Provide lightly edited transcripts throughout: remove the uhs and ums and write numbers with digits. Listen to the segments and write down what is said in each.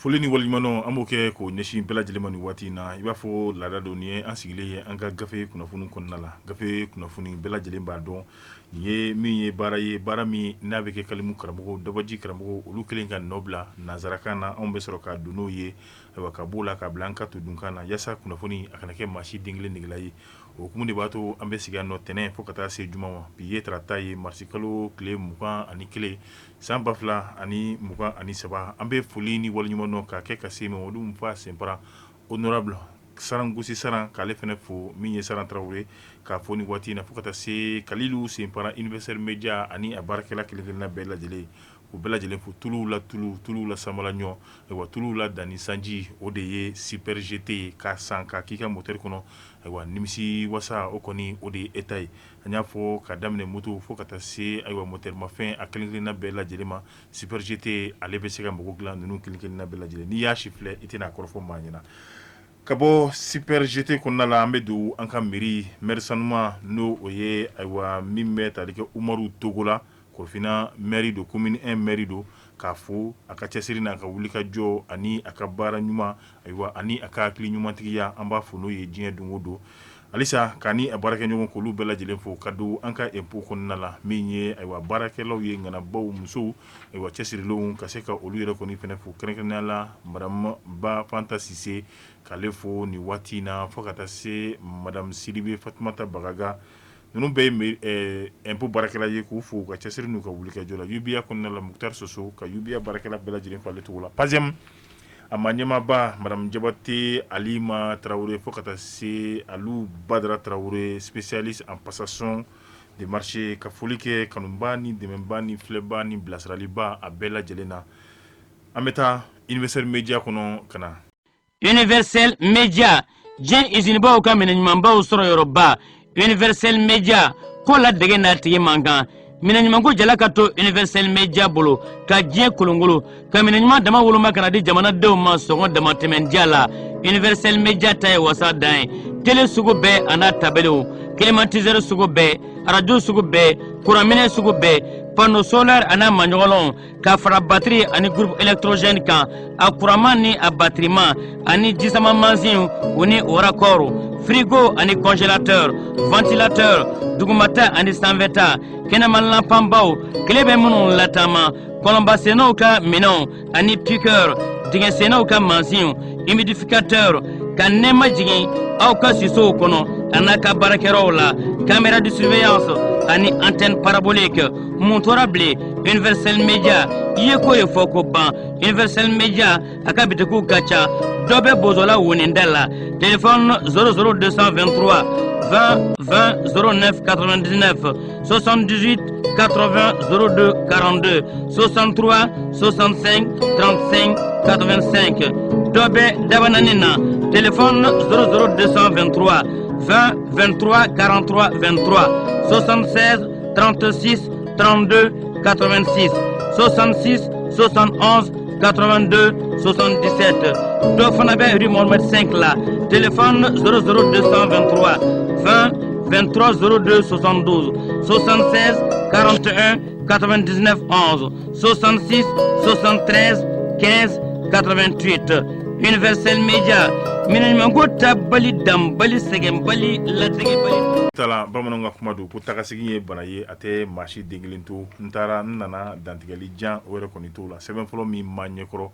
Foli ni waleɲumandɔn an b'o kɛ k'o ɲɛsin bɛɛ lajɛlen ma nin waati in na. I b'a fɔ laada don, nin ye an sigilen ye an ka gafe kunnafoni kɔnɔna la. Gafe kunnafoni, bɛɛ lajɛlen b'a dɔn nin ye min ye, baara ye, baara min n'a bɛ kɛ kalimu karamɔgɔ, dabaji karamɔgɔ, olu kelen ka nɔ bila nansarakan na, anw bɛ sɔrɔ ka don n'o ye, ayiwa, ka b'o la ka bila an ka todunkan na, yaasa kunnafoni a kana kɛ maa si den kelen negela ye. O hukumu de b'a to an bɛ sigi yan nɔ tɛnɛn fo ka taa se juma ma. Bi ye tarata ye, marisi kalo tile 21, san 2023. An bɛ foli ni waleɲumandɔn ka kɛ ka se Mamadu Nfa Senpara, honorable Sarangosi Saran, k'ale fana fo, min ye Saran Tarawele, k'a fo ni waati in na, fo ka taa se Kalilu Senpara, Universel Media ani a baarakɛla kelen-kelenna bɛɛ lajɛlen, u bɛɛ lajɛlen fo. Tuluw la tulu, tuluw la samala ɲɔ, ayiwa, tuluw la danni sanji, o de ye Super GT ye, k'a san k'a k'i ka moteur kɔnɔ, ayiwa, nimisi wasa, o kɔni o de ye e ta ye. An y'a fɔ ka daminɛ moto fo ka taa se, ayiwa, moteur mafɛn a kelen-kelenna bɛɛ lajɛlen ma, Super GT ale bɛ se ka mago dilan ninnu kelen-kelenna bɛɛ lajɛlen. N'i y'a si filɛ, i tɛna a kɔrɔfɔ maa ɲɛna. Ka bɔ Super GT kɔnɔna la, an bɛ don an ka mairie, maire sanuma, n'o o ye, ayiwa, min bɛ tali kɛ Umaru Togola, Korofina maire don, commune 1 maire don, k'a fo a ka cɛsiri n'a ka wulikajɔ ani a ka baara ɲuman, ayiwa, ani a ka hakili ɲumantigiya. An b'a fo n'o ye diɲɛ don o don halisa, k'a ni a baarakɛɲɔgɔn k'olu bɛɛ lajɛlen fo. Ka don an ka impôt kɔnɔna la, min ye, ayiwa, baarakɛlaw ye, ŋanabaw, musow, ayiwa, cɛsirilenw, ka se ka olu yɛrɛ kɔni fana fo, kɛrɛnkɛrɛnnenya la madame Ba Fanta Sise, k'ale fo nin waati in na, fo ka taa se madame Sidibe Fatumata Bagaga. Ninnu bɛɛ ye impôt baarakɛla ye, k'u fo u ka cɛsiri n'u ka wulikajɔ la. UBA kɔnɔna la, Mukutari Soso, ka UBA baarakɛla bɛɛ lajɛlen fo ale tɔgɔ la. PASEM a ma ɲɛmaaba madame Jabate Alima Tarawele, fo ka taa se Alu Badara Tarawele, spécialiste en passation de marché, ka foli kɛ kanuba ni dɛmɛba ni filɛba ni bilasiraliba a bɛɛ lajɛlen na. An bɛ taa Universel Media kɔnɔ ka na. Universel Media, diɲɛ izinibaw ka minɛn ɲumanbaw sɔrɔ yɔrɔba. Universel Media ko la dege n'a tigi man kan. Minɛn ɲumanko jala ka to Universel Media bolo ka diɲɛ kolongolo, ka minɛn ɲuman dama woloma ka na di jamanadenw ma sɔngɔ damatɛmɛndiya la. Universel Media ta ye wasa dan ye. Tele sugu bɛɛ a n'a tabelew, climatiseur sugu bɛɛ, arajo sugu bɛɛ, kuranminɛ sugu bɛɛ, panneau solaire a n'a maɲɔgɔnlɔnw, ka fara batiri ani groupe électrogène kan, a kuranman ni a batiriman, ani jisama mansinw, u ni o raccord, frigo ani congélateur, ventilateur, dugumata ani sanfɛta, kɛnɛma lanpanbaw, tile bɛ minnu lataama, kɔlɔnbasennaw ka minɛnw ani piqueur, dingɛsennaw ka mansinw, humidificateur, ka nɛɛma jigin aw ka sisow kɔnɔ a n'a ka baarakɛyɔrɔw la, caméra de surveillance ani antenne parabolique. Mun tora bilen? Universel Media i ye ko ye fɔ ko ban. Universel Media a ka bitikiw ka ca. Dɔ bɛ Bozola woninda la, téléphone 00 223 20 20 09 99, 78 80 02 42, 63 65 35 85. Dɔ bɛ Dabanani na, téléphone 00 223 20 23 43 23, 76 36 32 86, 66 71 82 77. Dɔ fana bɛ rue Mohamed 5 la, téléphone 00 223 20 23 02 72, 76 41 99 11, 66 73 15 88. Universel Media, minɛn ɲumanko tabali, danbali, sɛgɛnbali, ladegibali. Tala bamananw ka kuma don ko tagasegin ye bana ye, a tɛ maa si den kelen to. N taara, n nana, dantigɛli jan o yɛrɛ kɔni t'o la. Sɛbɛn fɔlɔ min ma ɲɛkɔrɔ,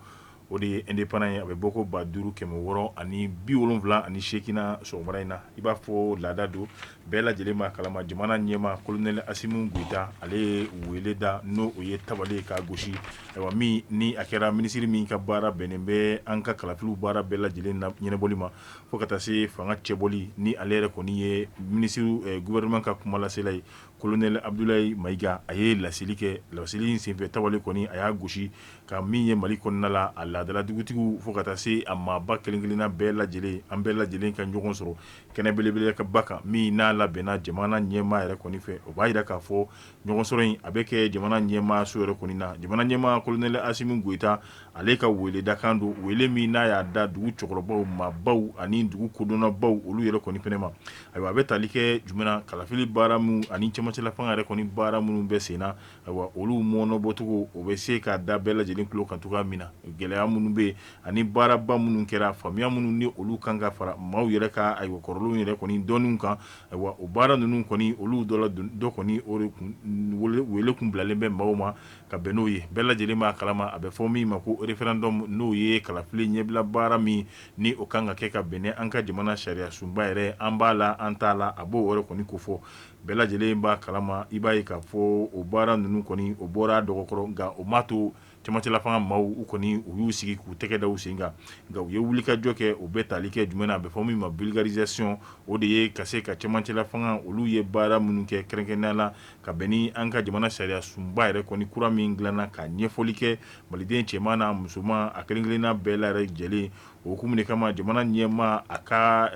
o de ye Indépendant ye. A bɛ bɔ ko 5678 na sɔgɔmada in na. I b'a fɔ laada don, bɛɛ lajɛlen b'a kalama, jamana ɲɛmaa colonel Assimi Goïta, ale ye wele da, n'o o ye tabale k'a gosi, ayiwa, min ni a kɛra minisiri min ka baara bɛnnen bɛ an ka kalafiliw baara bɛɛ lajɛlen na ɲɛnabɔli ma, fo ka taa se fanga cɛbɔli, ni ale yɛrɛ kɔni ye minisiri gouvernement ka kumalasela ye, colonel Abdoulaye Maïga, a ye laseli kɛ. Laseli in senfɛ, tabale kɔni a y'a gosi ka min ye Mali kɔnɔna la, a laadala dugutigiw, fo ka taa se a maaba kelen-kelenna bɛɛ lajɛlen, an bɛɛ lajɛlen ka ɲɔgɔn sɔrɔ kɛnɛ belebele ka ba kan min n'a labɛnna jamana ɲɛmaa yɛrɛ kɔni fɛ. O b'a jira k'a fɔ ɲɔgɔn sɔrɔ in a bɛ kɛ jamana ɲɛmaaso yɛrɛ kɔni na. Jamana ɲɛmaa Colonel Asimi Goyita, ale ka weledakan don, wele min n'a y'a da dugu cɛkɔrɔbaw, maabaw ani dugu kodɔnnabaw, olu yɛrɛ kɔni fɛnɛ ma. Ayiwa, a bɛ tali kɛ jumɛn na? Kalafili baara minnu ani cɛmancɛla fanga yɛrɛ kɔni baara minnu bɛ sen na, ayiwa, olu mɔnɔbɔcogo, o bɛ se ka da bɛɛ lajɛlen tulo kan cogoya min na, gɛlɛya minnu bɛ yen ani baaraba minnu kɛra, faamuya minnu ni olu kan ka fara maaw yɛrɛ ka, ayiwa, kɔrɔlenw yɛrɛ kɔni dɔnniw kan. Ayiwa, o baara ninnu kɔni, olu dɔ la dɔ kɔni, o de wele kun bilalen bɛ maaw ma ka bɛn n'o ye. Bɛɛ lajɛlen b'a kalama, a bɛ fɔ min ma ko référendum, n'o ye kalafili ɲɛbila baara min ni o kan ka kɛ ka bɛn ni an ka jamana sariya sunba yɛrɛ, an b'a la, an t'a la, a b'o yɛrɛ kɔni kofɔ. Bɛɛ lajɛlen b'a kalama, i b'a ye k'a fɔ o baara ninnu kɔni, o bɔra dɔgɔkɔrɔ, nka o m'a to cɛmancɛla fanga maaw, u kɔni u y'u sigi k'u tɛgɛ da u sen kan, nka u ye wulikajɔ kɛ. O bɛ tali kɛ jumɛn na? A bɛ fɔ min ma vulgarisation, o de ye ka se ka cɛmancɛla fanga, olu ye baara minnu kɛ, kɛrɛnkɛrɛnnenya la ka bɛn ni an ka jamana sariya sunba yɛrɛ kɔni kura min dilanna, ka ɲɛfɔli kɛ maliden cɛman n'a musoman, a kelen-kelenna bɛɛ lajɛlen. O hukumu de kama, jamana ɲɛmaa, a ka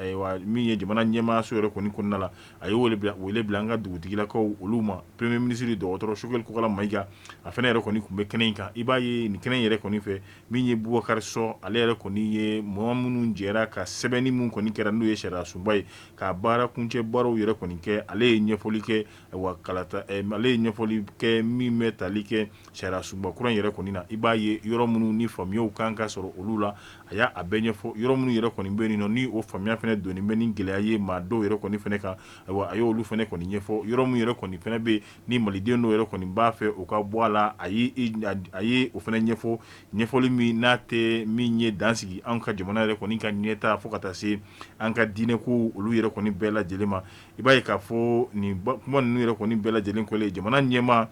min ye jamana ɲɛmaaso yɛrɛ kɔni kɔnɔna la, a ye wele bila an ka dugutigilakaw olu ma. Premier ministre dɔgɔtɔrɔ Choguel Kokala Mayiga, a fana yɛrɛ kɔni tun bɛ kɛnɛ in kan. I b'a ye nin kɛnɛ in yɛrɛ kɔni fɛ, min ye Bubakari Sɔ, ale yɛrɛ kɔni ye mɔgɔ minnu jɛra ka sɛbɛnni min kɔni kɛra, n'o ye sariya sunba ye, ka baara kuncɛ baaraw yɛrɛ kɔni kɛ, ale ye ɲɛfɔli kɛ. Ayiwa, kalata, ale ye ɲɛfɔli kɛ min bɛ tali kɛ sariya sunba kura in yɛrɛ kɔni na. I b'a ye yɔrɔ minnu ni faamuyaw kan ka sɔrɔ olu la, a y'a bɛɛ ɲɛfɔ. Yɔrɔ minnu yɛrɛ kɔni bɛ yen nɔ, ni o faamuya fana donni bɛ ni gɛlɛya ye maa dɔw yɛrɛ kɔni fana kan, ayiwa, a y'olu fana kɔni ɲɛfɔ. Yɔrɔ minnu yɛrɛ kɔni fana bɛ yen ni maliden dɔw yɛrɛ kɔni b'a fɛ u ka bɔ a la, a ye o fana ɲɛfɔ, ɲɛfɔli min n'a tɛ min ye dan sigi an ka jamana yɛrɛ kɔni ka ɲɛtaa, fo ka taa se an ka diinɛko olu yɛrɛ kɔni bɛɛ lajɛlen ma. I b'a ye k'a fɔ nin kuma ninnu yɛrɛ kɔni bɛɛ lajɛlen kɔlen, jamana ɲɛmaa,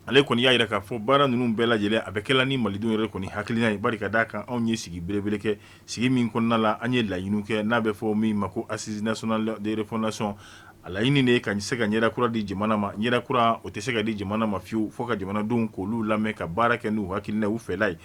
ale kɔni y'a jira k'a fɔ baara ninnu bɛɛ lajɛlen a bɛ kɛla ni malidenw yɛrɛ kɔni hakilina ye, bari ka d'a kan anw ye sigi belebele kɛ, sigi min kɔnɔna la an ye laɲiniw kɛ, n'a bɛ fɔ min ma ko assise nationale de refondation. A laɲini de ye ka se ka ɲɛda kura di jamana ma. Ɲɛda kura, o tɛ se ka di jamana ma fiyewu fo ka jamanadenw k'olu lamɛn, ka baara kɛ n'u hakilina, u fɛla ye.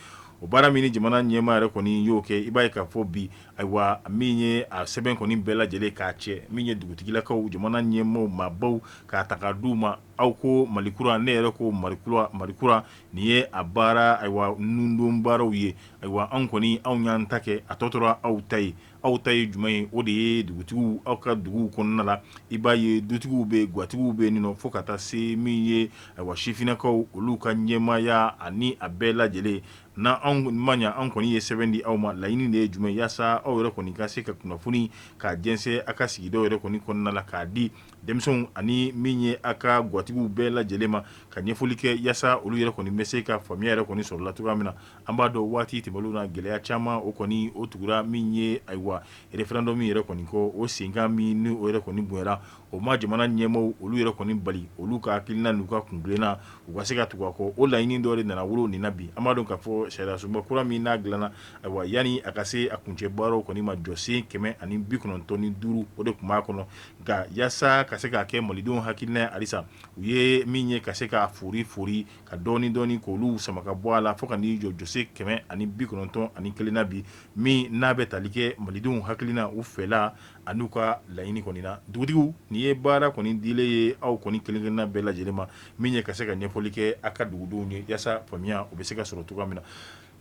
O baara min ni jamana ɲɛmaa yɛrɛ kɔni y'o kɛ, i b'a ye k'a fɔ bi, ayiwa, min ye a sɛbɛn kɔni bɛɛ lajɛlen k'a cɛ, min ye dugutigilakaw, jamana ɲɛmaaw, maabaw, k'a ta k'a d'u ma, aw ko Mali kura, ne yɛrɛ ko Mali kura, Mali kura nin ye a baara, ayiwa, nundon baaraw ye. Ayiwa, anw kɔni, anw y'an ta kɛ, a tɔ tora aw ta ye. Aw ta ye jumɛn ye? O de ye dugutigiw, aw ka duguw kɔnɔna la, i b'a ye dutigiw bɛ, gatigiw bɛ yen nɔ, fo ka taa se min ye, ayiwa, sifinnakaw, olu ka ɲɛmaaya ani a bɛɛ lajɛlen. N'an anw ma ɲa, an kɔni ye sɛbɛn di aw ma. Laɲini de ye jumɛn? Yaasa aw yɛrɛ kɔni ka se ka kunnafoni k'a jɛnsɛn aw ka sigidaw yɛrɛ kɔni kɔnɔna la, k'a di denmisɛnw ani min ye aw ka gatigiw bɛɛ lajɛlen ma, ka ɲɛfɔli kɛ yaasa olu yɛrɛ kɔni bɛ se ka faamuya yɛrɛ kɔni sɔrɔ la cogoya min na. An b'a dɔn waati tɛmɛnlenw na, gɛlɛya caman o kɔni o tugura min ye, ayiwa, référendum yɛrɛ kɔni kɔ, o senkan min ni o yɛrɛ kɔni bonyara, o ma jamana ɲɛmaaw olu yɛrɛ kɔni bali olu ka hakilina n'u ka kuntilenna u ka se ka tugu a kɔ. O laɲini dɔ de nana wolo nin na bi. An b'a dɔn k'a fɔ sariya sunba kura min n'a dilanna, ayiwa, yanni a ka se a kuncɛ baaraw kɔni ma, jɔsen 195, o de tun b'a kɔnɔ. Nka yaasa ka se k'a kɛ malidenw hakilina ye halisa, u ye min ye ka se k'a fori fori ka dɔɔni dɔɔni k'olu sama ka bɔ a la, fo ka n'i jɔ jɔsen 191 na bi, min n'a bɛ tali kɛ malidenw hakilina, u fɛla an'u ka laɲini kɔni na. Dugutigiw, nin ye baara kɔni dilen ye aw kɔni kelen-kelenna bɛɛ lajɛlen ma, min ye ka se ka ɲɛfɔli kɛ aw ka dugudenw ye, yaasa faamuya o bɛ se ka sɔrɔ cogoya min na.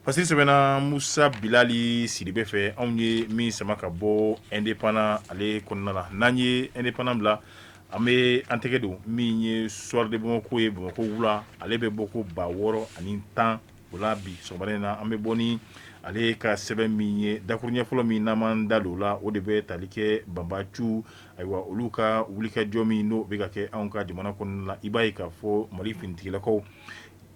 Fasiri sɛbɛnna Musa Bilali Sidibe fɛ, anw ye min sama ka bɔ Indépendant ale kɔnɔna la. N'an ye Indépendant bila, an bɛ an tɛgɛ don min ye Soir de Bamako ye, Bamakɔ wula, ale bɛ bɔ ko 6010. O la bi sɔgɔmada in na, an bɛ bɔ ni ale ka sɛbɛn min ye, dakuruɲɛ fɔlɔ min n'an m'an da don o la, o de bɛ tali kɛ banbaciw, ayiwa, olu ka wulikajɔ min n'o bɛ ka kɛ anw ka jamana kɔnɔna la. I b'a ye k'a fɔ Mali finitigilakaw,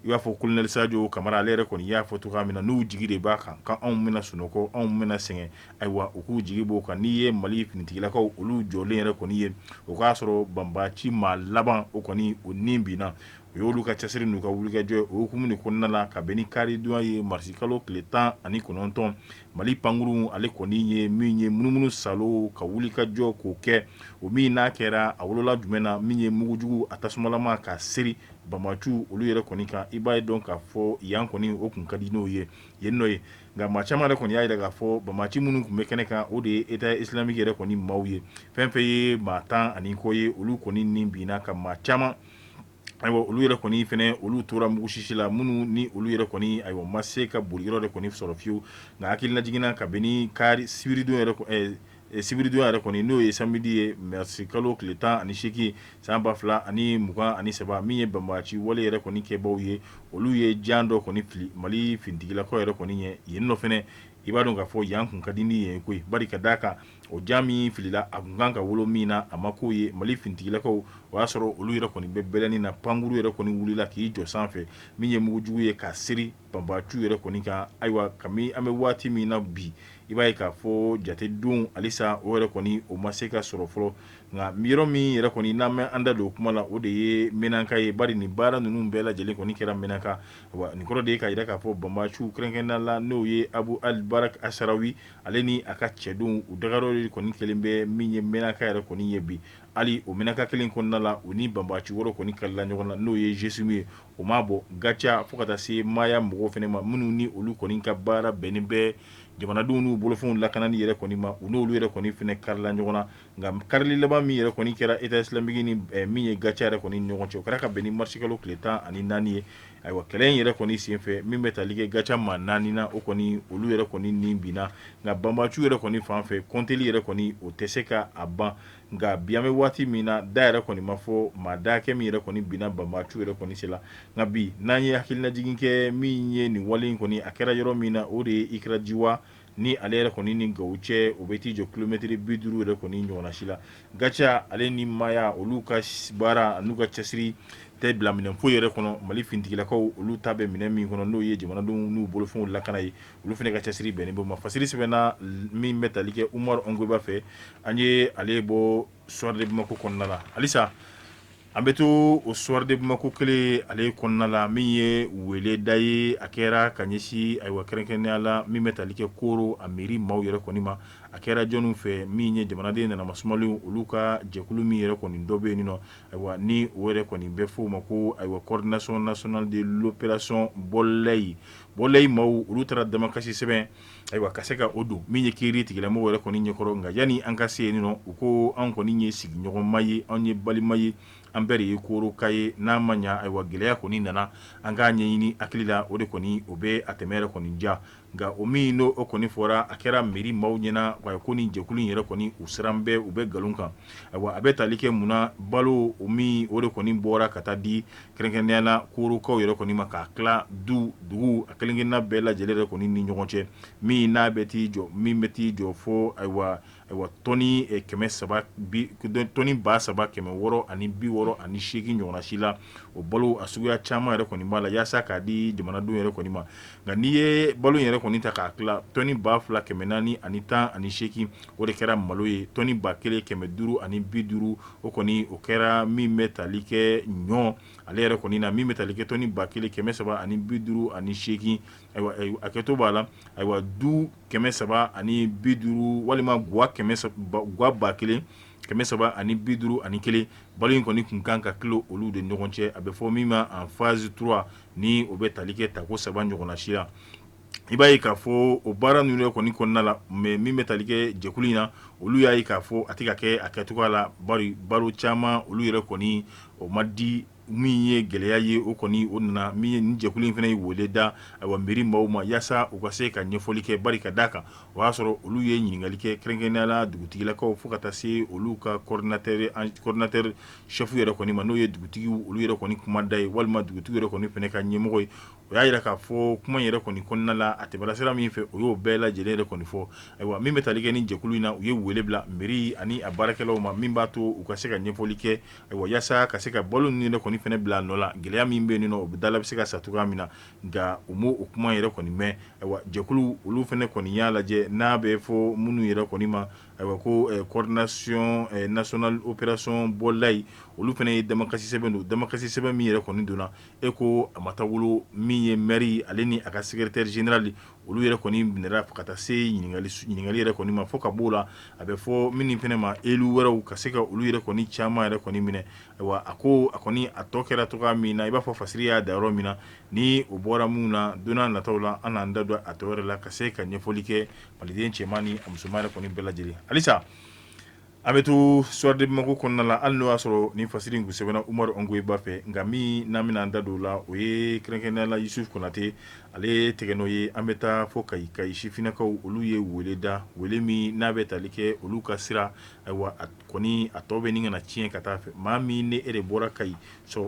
i b'a fɔ colonel Sadio Kamara, ale yɛrɛ kɔni y'a fɔ cogoya min na, n'u jigi de b'a kan kan anw bɛna sunɔgɔ, anw bɛna sɛgɛn, ayiwa, u k'u jigi b'o kan. N'i ye Mali finitigilakaw olu jɔlen yɛrɛ kɔni ye, o k'a sɔrɔ banbaci maa laban o kɔni o ni binna. O y'olu ka cɛsiri n'u ka wulikajɔ ye. O hukumu de kɔnɔna la, ka bɛn ni karidonya ye, marisikalo tile 19, Mali pankurun ale kɔni ye min ye munumunu salo ka wulikajɔ k'o kɛ, o min n'a kɛra a wolola jumɛn na, min ye mugujugu a tasumalama ka seri banbaanciw olu yɛrɛ kɔni kan. I b'a ye dɔn k'a fɔ yan kɔni o kun ka di n'o ye yen nɔ ye. Nka maa caman yɛrɛ kɔni y'a jira k'a fɔ banbaanci minnu tun bɛ kɛnɛ kan, o de ye État islamique yɛrɛ kɔni maaw ye. Fɛn fɛn ye maa 10 ani kɔ ye, olu kɔni ni binna ka maa caman, ayiwa, olu yɛrɛ kɔni fɛnɛ olu tora mugusisi la, minnu ni olu yɛrɛ kɔni, ayiwa, ma se ka boli yɔrɔ de kɔni sɔrɔ fiyewu. Nka hakililajigin na, ka bɛn ni kari sibiridon yɛrɛ, sibiridon yɛrɛ kɔni, n'o ye samedi ye, marisikalo tile 18 san 2023, min ye banbaanci wale yɛrɛ kɔni kɛbaw ye, olu ye jan dɔ kɔni fili Mali finitigilakaw yɛrɛ kɔni ɲɛ yen nɔ fɛnɛ. I b'a dɔn k'a fɔ yan kun ka di ni yen koyi, bari ka d'a kan o jan min filila, a kun kan ka wolo min na, a ma k'o ye. Mali finitigilakaw, o y'a sɔrɔ olu yɛrɛ kɔni bɛ bɛlɛni na, pankuru yɛrɛ kɔni wulila k'i jɔ sanfɛ, min ye mugujugu ye ka seri banbaciw yɛrɛ kɔni kan. Ayiwa, kami an bɛ waati min na bi, i b'a ye k'a fɔ jatedenw halisa o yɛrɛ kɔni o ma se ka sɔrɔ fɔlɔ. Nka yɔrɔ min yɛrɛ kɔni n'an bɛ an da don o kuma la, o de ye Menaka ye, bari nin baara ninnu bɛɛ lajɛlen kɔni kɛra Menaka. Nin kɔrɔ de ye k'a jira k'a fɔ banbaciw kɛrɛnkɛrɛnnenya la, n'o ye Abu al-Barak Asarawi, ale ni a ka cɛdenw, u dagayɔrɔ kɔni kelen bɛ min ye Menaka yɛrɛ kɔni ye bi. Hali o Menaka kelen kɔnɔna la, u ni banbaci wɛrɛw kɔni karila ɲɔgɔn na, n'o ye GSIM ye. O ma bɔ Gatia fo ka taa se Maya mɔgɔw fana ma, minnu ni olu kɔni ka baara bɛnnen bɛ jamanadenw n'u bolofɛnw lakanani yɛrɛ kɔni ma, u n'olu yɛrɛ kɔni fana karila ɲɔgɔn na. Nka karili laban min yɛrɛ kɔni kɛra État islamique ni min ye Gatia yɛrɛ kɔni ɲɔgɔn cɛ, o kɛra ka bɛn ni marisikalo tile 14 ye. Ayiwa, kɛlɛ in yɛrɛ kɔni senfɛ, min bɛ tali kɛ Gatia maa naani na, o kɔni olu yɛrɛ kɔni ni binna. Nka banbaciw yɛrɛ kɔni fan fɛ, kɔnteli yɛrɛ kɔni o tɛ se ka a ban. Nka bi an bɛ waati min na, da yɛrɛ kɔni ma fɔ maa da hakɛ min yɛrɛ kɔni binna banbaciw yɛrɛ kɔni sen la. Nka bi n'an ye hakilinajigin kɛ, min ye nin wale in kɔni a kɛra yɔrɔ min na, o de ye Ikirajiwa ni ale yɛrɛ kɔni ni Gawo cɛ, o bɛ t'i jɔ kilomɛtiri 50 yɛrɛ kɔni ɲɔgɔnna si la. Gatia ale ni Maya, olu ka baara n'u ka cɛsiri tɛ bila minɛn foyi yɛrɛ kɔnɔ. Mali finitigilakaw, olu ta bɛ minɛn min kɔnɔ, n'o ye jamanadenw n'u bolofɛnw lakana ye, olu fana ka cɛsiri bɛnnen b'o ma. Fasiri sɛbɛnna min bɛ tali kɛ Umaru Ongoiba fɛ, an ye ale bɔ Soir de Bamako kɔnɔna la. Halisa an bɛ to o Soir de Bamako kelen ale kɔnɔna la, min ye weleda ye, a kɛra ka ɲɛsin, ayiwa, kɛrɛnkɛrɛnnenya la min bɛ tali kɛ Koro a mairie maaw yɛrɛ kɔni ma. A kɛra jɔnniw fɛ? Min ye jamanaden nanamasumalen olu ka jɛkulu min yɛrɛ kɔni dɔ bɛ yen nɔ, ayiwa, ni o yɛrɛ kɔni bɛ fɔ o ma ko, ayiwa, coordination nationale de l'opération Bɔlɛyi. Bɔlɛyi maaw, olu taara damakasi sɛbɛn, ayiwa, ka se ka o don min ye kiiri tigilamɔgɔw yɛrɛ kɔni ɲɛkɔrɔ. Nka yanni an ka se yen nɔ, u ko an kɔni ye sigiɲɔgɔnma ye, anw ye balima ye, an bɛɛ de ye Koroka ye. N'a ma ɲa, ayiwa, gɛlɛya kɔni nana, an k'a ɲɛɲini hakili la, o de kɔni o bɛ a tɛmɛ yɛrɛ kɔni ja. Nka o min n'o o kɔni fɔra, a kɛra mairie maaw ɲɛna ko ni jɛkulu in yɛrɛ kɔni u siran bɛ, u bɛ nkalon kan. Ayiwa, a bɛ tali kɛ mun na? Balo o min o de kɔni bɔra ka taa di kɛrɛnkɛrɛnnenya la Korokaw yɛrɛ kɔni ma, k'a tila du dugu a kelenkelenna bɛɛ lajɛlen yɛrɛ kɔni ni ɲɔgɔn cɛ, min n'a bɛ t'i jɔ, min bɛ t'i jɔ fo, ayiwa, tɔni tɔni 3668 ɲɔgɔnna si la. O balo a suguya caman yɛrɛ kɔni b'a la yaasa k'a di jamanadenw yɛrɛ kɔni ma. Nka n'i ye balo yɛrɛ kɔni ta k'a tila, tɔni 2418, o de kɛra malo ye. Tɔni 1550, o kɔni o kɛra min bɛ tali kɛ ɲɔ ale yɛrɛ kɔni na, min bɛ tali kɛ tɔni 1358. Ayiwa, a kɛto b'a la, ayiwa, du 350 walima gwa 1351, balo in kɔni tun kan ka tila olu de ɲɔgɔn cɛ. A bɛ fɔ min ma en phase 3, ni o bɛ tali kɛ tako saba ɲɔgɔnna si la. I b'a ye k'a fɔ o baara ninnu yɛrɛ kɔni kɔnɔna la, mais min bɛ tali kɛ jɛkulu in na, olu y'a ye k'a fɔ a tɛ ka kɛ a kɛcogoya la, bari balo caman olu yɛrɛ kɔni o ma di. Min ye gɛlɛya ye, o kɔni o nana min ye nin jɛkulu in fana ye wele da, ayiwa, mairie maaw ma yaasa u ka se ka ɲɛfɔli kɛ, bari ka d'a kan o y'a sɔrɔ olu ye ɲininkali kɛ kɛrɛnkɛrɛnnenya la dugutigilakaw fo ka taa se olu ka coordinateur chef yɛrɛ kɔni ma, n'o ye dugutigiw olu yɛrɛ kɔni kuma da ye walima dugutigi yɛrɛ kɔni fana ka ɲɛmɔgɔ ye. O y'a jira k'a fɔ kuma yɛrɛ kɔni kɔnɔna la, a tɛmɛna sira min fɛ, o y'o bɛɛ lajɛlen yɛrɛ kɔni fɔ. Ayiwa, min bɛ tali kɛ ni jɛkulu in na, u ye wele bila mairie ani a baarakɛlaw ma, min b'a to u ka se ka ɲɛfɔli kɛ, ayiwa, yaasa ka se ka balo ninnu yɛrɛ kɔni fana bila a nɔ la. Gɛlɛya min bɛ yen nɔ, o bɛ da la bɛ se ka sa cogoya min na. Nka u m'o o kuma yɛrɛ kɔni mɛn. Ayiwa, jɛkulu olu fana kɔni y'a lajɛ n'a bɛ fɔ minnu yɛrɛ kɔni ma, Ayiwa ko coordination nationale opération bɔlayi, olu fana ye damakasi sɛbɛn don. Damakasi sɛbɛn min yɛrɛ kɔni donna, e ko a ma taa wolo min ye maire ale ni a ka secrétaire général, olu yɛrɛ kɔni minɛra ka taa se ɲininkali yɛrɛ kɔni ma. Fo ka b'o la, a bɛ fɔ min fana ma, élu wɛrɛw ka se ka olu yɛrɛ kɔni caman yɛrɛ kɔni minɛ. Ayiwa, a ko a kɔni a tɔ kɛra cogoya min na, i b'a fɔ fasiri y'a da yɔrɔ min na, ni o bɔra min na, don nataw la an n'an da don a tɔ yɛrɛ la ka se ka ɲɛfɔli kɛ maliden cɛman ni a musoman yɛrɛ kɔni bɛɛ lajɛlen. Halisa an bɛ to Soir de Bamako kɔnɔna la, hali n'o y'a sɔrɔ nin fasiri in kun sɛbɛnna Umaru Ongoyiba fɛ, nka min n'an bɛna an da don o la, o ye kɛrɛnkɛrɛnnenya la Yusuf Konate ale tɛgɛnɔ ye. An bɛ taa fo Kayi. Kayi sifinnakaw, olu ye wele da, wele min n'a bɛ tali kɛ olu ka sira. Ayiwa, a kɔni a tɔ bɛ nin kana tiɲɛ ka taa fɛ. Maa min ni e de bɔra Kayi,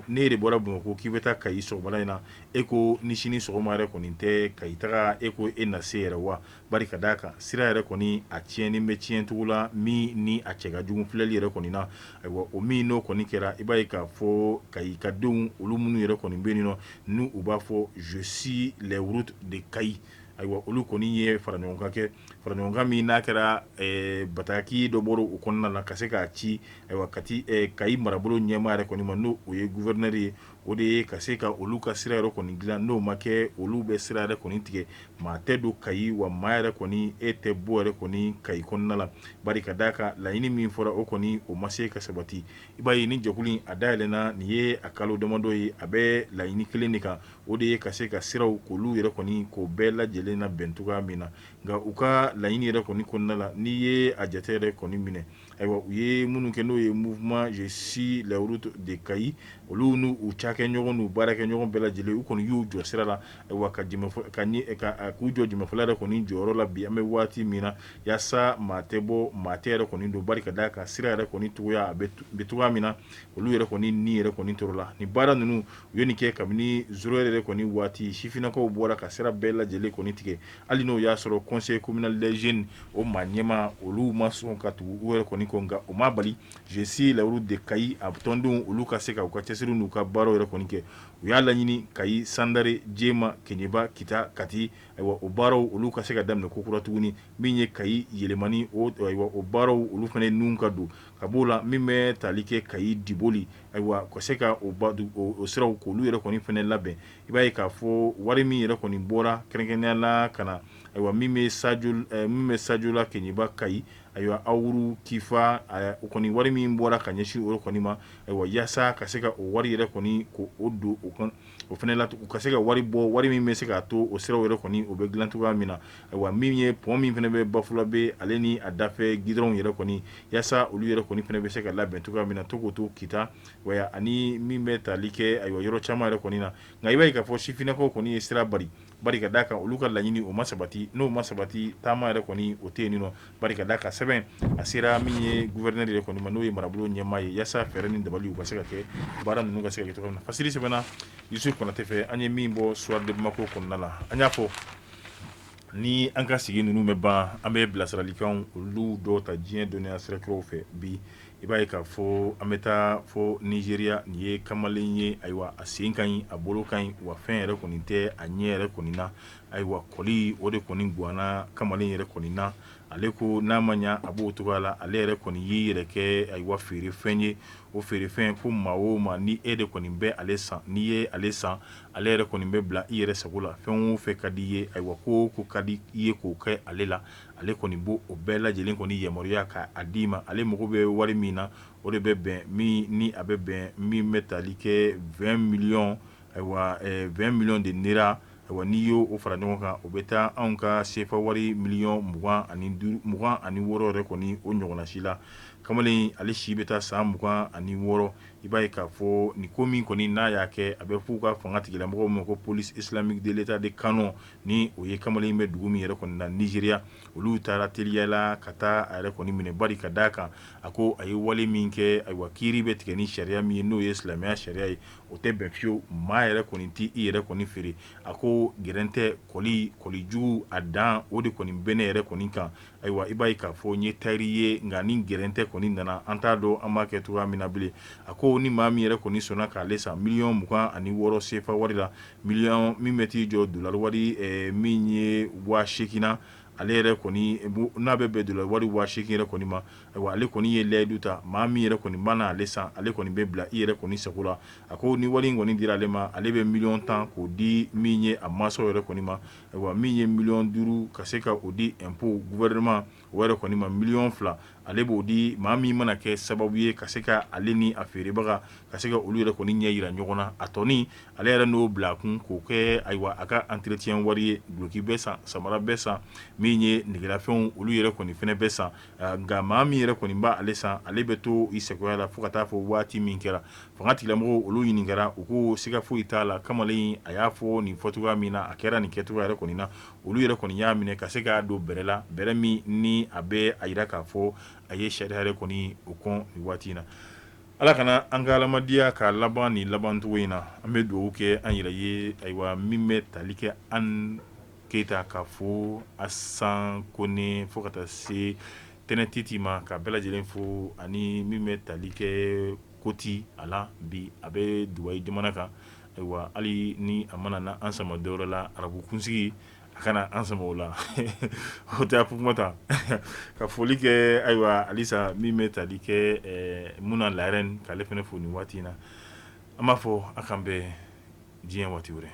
ne e de bɔra Bamakɔ k'i bɛ taa Kayi sɔgɔmada in na, e ko ni sini sɔgɔma yɛrɛ kɔni tɛ Kayi taga, e ko e na se yɛrɛ wa? Bari ka d'a kan, sira yɛrɛ kɔni a tiɲɛni bɛ tiɲɛ cogo la min ni a cɛ ka jugu filɛli yɛrɛ kɔni na. Ayiwa, o min n'o kɔni kɛra, i b'a ye k'a fɔ Kayi ka denw, olu minnu yɛrɛ kɔni bɛ yen nɔ, n'u u b'a fɔ je suis les routes de Kayi, ayiwa, olu kɔni ye faraɲɔgɔnkan kɛ, faraɲɔgɔnkan min n'a kɛra bataki dɔ bɔra o kɔnɔna la ka se k'a ci, ayiwa, ka Kayi marabolo ɲɛmaa yɛrɛ kɔni ma, n'o o ye gouverneur ye. O de ye ka se ka olu ka sira yɛrɛ kɔni dilan. N'o ma kɛ, olu bɛ sira yɛrɛ kɔni tigɛ, maa tɛ don Kayi, wa maa yɛrɛ kɔni e tɛ bɔ yɛrɛ kɔni Kayi kɔnɔna la. Bari ka d'a kan, laɲini min fɔra, o kɔni o ma se ka sabati. I b'a ye ni jɛkulu in a dayɛlɛnna nin ye a kalo damadɔ ye, a bɛ laɲini kelen de kan, o de ye ka se ka siraw k'olu yɛrɛ kɔni k'o bɛɛ lajɛlen na bɛn cogoya min na. Nka u ka laɲini yɛrɛ kɔni kɔnɔna la, n'i ye a jate yɛrɛ kɔni minɛ, ayiwa, u ye minnu kɛ, n'o ye mouvement je suis les routes de Kayi, olu n'u cakɛ ɲɔgɔn n'u baarakɛ ɲɔgɔn bɛɛ lajɛlen, u kɔni y'u jɔ sira la, ayiwa, ka k'u jɔ jɛmɛfɔla yɛrɛ kɔni jɔyɔrɔ la bi an bɛ waati min na, yaasa maa tɛ bɔ, maa tɛ yɛrɛ kɔni don. Bari ka d'a kan, sira yɛrɛ kɔni cogoya a bɛ cogoya min na, olu yɛrɛ kɔni ni yɛrɛ kɔni tɔɔrɔla. Nin baara ninnu, u ye nin kɛ kabini zéro yɛrɛ kɔni waati. Sifinnakaw bɔra ka sira bɛɛ lajɛlen kɔni tigɛ, hali n'o y'a sɔrɔ conseil communal des jeunes o maa ɲɛmaa, olu ma sɔn ka tugu u yɛrɛ kɔni kɔ, nka o ma bali je suis les routes de Kayi a tɔndenw, olu ka se ka u ka cɛsiri n'u ka baaraw yɛrɛ kɔni kɛ. U y'a laɲini Kayi, Sandare, Jema, Keɲeba, Kita, Kati, ayiwa, o baaraw olu ka se ka daminɛ kokura tuguni. Min ye Kayi yɛlɛmani o, ayiwa, o baaraw olu fana nun ka don ka b'o la. Min bɛ tali kɛ Kayi Diboli, ayiwa, ka se ka o siraw k'olu yɛrɛ kɔni fana labɛn. I b'a ye k'a fɔ wari min yɛrɛ kɔni bɔra kɛrɛnkɛrɛnnenya la ka na, ayiwa, min bɛ Sajola, Keɲeba, Kayi, ayiwa, Awuru, Kifa, o kɔni wari min bɔra ka ɲɛsin o kɔni ma, ayiwa, yaasa ka se ka o wari yɛrɛ kɔni ko o don o kan, o fana la, u ka se ka wari bɔ, wari min bɛ se k'a to o siraw yɛrɛ kɔni o bɛ dilan cogoya min na. Ayiwa, min ye pont min fana bɛ Bafulabe, ale ni a dafɛ gidɔrɔnw yɛrɛ kɔni, yaasa olu yɛrɛ kɔni fana bɛ se ka labɛn cogoya min na, to k'o to Kita wa ani min bɛ tali kɛ, ayiwa, yɔrɔ caman yɛrɛ kɔni na. Nka i b'a ye k'a fɔ sifinnakaw kɔni ye sira bari, bari ka d'a kan olu ka laɲini o ma sabati. N'o ma sabati, taama yɛrɛ kɔni o tɛ yen nɔ. Bari ka d'a kan, sɛbɛn a sera min ye gouverneur yɛrɛ kɔni ma, n'o ye marabolo ɲɛmaa ye, yaasa fɛɛrɛ ni dabali u ka se ka kɛ, baara ninnu ka se ka kɛ cogo min na. Fasiri sɛbɛnna Yusuf Konate fɛ, an ye min bɔ Soir de Bamako kɔnɔna la. An y'a fɔ ni an ka sigi ninnu bɛ ban, an bɛ bilasiralikanw olu dɔw ta diɲɛ dɔnniya sirakiraw fɛ. Bi, i b'a ye k'a fɔ an bɛ taa fo Nizeriya. Nin ye kamalen ye, ayiwa, a sen ka ɲi, a bolo ka ɲi, wa fɛn yɛrɛ kɔni tɛ a ɲɛ yɛrɛ kɔni na. Ayiwa, kɔli o de kɔni gwanna kamalen yɛrɛ kɔni na. Ale ko n'a ma ɲa a b'o cogoya la, ale yɛrɛ kɔni y'i yɛrɛ kɛ, ayiwa, feerefɛn ye. O feerefɛn ko maa o maa ni e de kɔni bɛ ale san, n'i ye ale san, ale yɛrɛ kɔni bɛ bila i yɛrɛ sago la. Fɛn o fɛn ka di i ye, ayiwa, ko o ko ka di i ye k'o kɛ ale la, ale kɔni b'o o bɛɛ lajɛlen kɔni yamaruya ka a d'i ma. Ale mago bɛ wari min na, o de bɛ bɛn min ni a bɛ bɛn min bɛ tali kɛ 20 millions, ayiwa, 20 millions de naira. Ayiwa, n'i y'o o fara ɲɔgɔn kan, o bɛ taa anw ka sefa wari miliyɔn 25, 26 yɛrɛ kɔni o ɲɔgɔnna si la. Kamalen, ale si bɛ taa san 26. I b'a ye k'a fɔ nin ko min kɔni n'a y'a kɛ, a bɛ f'u ka fanga tigilamɔgɔw ma ko police islamique de l'état de Kano, ni o ye kamalen bɛ dugu min yɛrɛ kɔni na Nizeriya. Olu taara teliya la ka taa a yɛrɛ kɔni minɛ, bari ka d'a kan a ko a ye wale min kɛ, ayiwa, kiiri bɛ tigɛ ni sariya min ye, n'o ye silamɛya sariya ye, o tɛ bɛn fiyewu. Maa yɛrɛ kɔni tɛ i yɛrɛ kɔni feere. A ko gɛrɛntɛ kɔli kɔlijugu a dan, o de kɔni bɛ ne yɛrɛ kɔni kan. Ayiwa, i b'a ye k'a fɔ n ye tayɛri ye, nka ni gɛrɛntɛ kɔni nana, an t'a dɔn an b'a kɛ cogoya min na bilen. A ko ni maa min yɛrɛ kɔni sɔnna k'ale san miliyɔn 26 sefa wari la, miliyɔn min bɛ t'i jɔ dolari wari min ye 8000 na. Ale yɛrɛ kɔni n'a bɛ bɛn dollar wari 8000 yɛrɛ kɔni ma. Ayiwa, ale kɔni ye layidu ta, maa min yɛrɛ kɔni mana ale san, ale kɔni bɛ bila i yɛrɛ kɔni sago la. A ko ni wari in kɔni dira ale ma, ale bɛ miliyɔn 10 k'o di min ye a mansaw yɛrɛ kɔni ma. Ayiwa, min ye miliyɔn 5 ka se ka o di impôt gouvernement o yɛrɛ kɔni ma, miliyɔn 2 ale b'o di maa min mana kɛ sababu ye ka se ka ale ni a feerebaga ka se ka olu yɛrɛ kɔni ɲɛ jira ɲɔgɔn na. A tɔnin, ale yɛrɛ n'o bila a kun k'o kɛ, ayiwa, a ka entretien wari ye. Duloki bɛ san, samara bɛ san, min ye negelafɛnw, olu yɛrɛ kɔni fɛnɛ bɛ san. Nka maa min yɛrɛ kɔni b'a ale san, ale bɛ to i sagoya la fo ka taa fɔ waati min kɛra. Fanga tigilamɔgɔw olu ɲininkara, u ko siga foyi t'a la, kamalen a y'a fɔ nin fɔcogoya min na, a kɛra nin kɛcogoya yɛrɛ kɔni na. Olu yɛrɛ kɔni y'a minɛ ka se k'a don bɛrɛ la, bɛrɛ min ni a bɛ a jira k'a fɔ a ye sariya yɛrɛ kɔni o kɔn nin waati in na. Ala kana an ka adamadenya k'a laban ni labancogo in na. An bɛ dugawu kɛ an yɛrɛ ye. Ayiwa, min bɛ tali kɛ an Keyita ka fo Asan Kone fo ka taa se Tɛnɛtiti ma, ka bɛɛ lajɛlen fo, ani min bɛ tali kɛ Koti a la bi, a bɛ Dubayi jamana kan. Ayiwa, hali ni a mana na an sama dɔwɛrɛ la, arabu kunsigi a kana an sama o la, o tɛ kuma ta. Ka foli kɛ, ayiwa, halisa min bɛ tali kɛ Muna Larɛn, k'ale fana fo nin waati in na. An b'a fɔ a k'an bɛn diɲɛ waati wɛrɛ.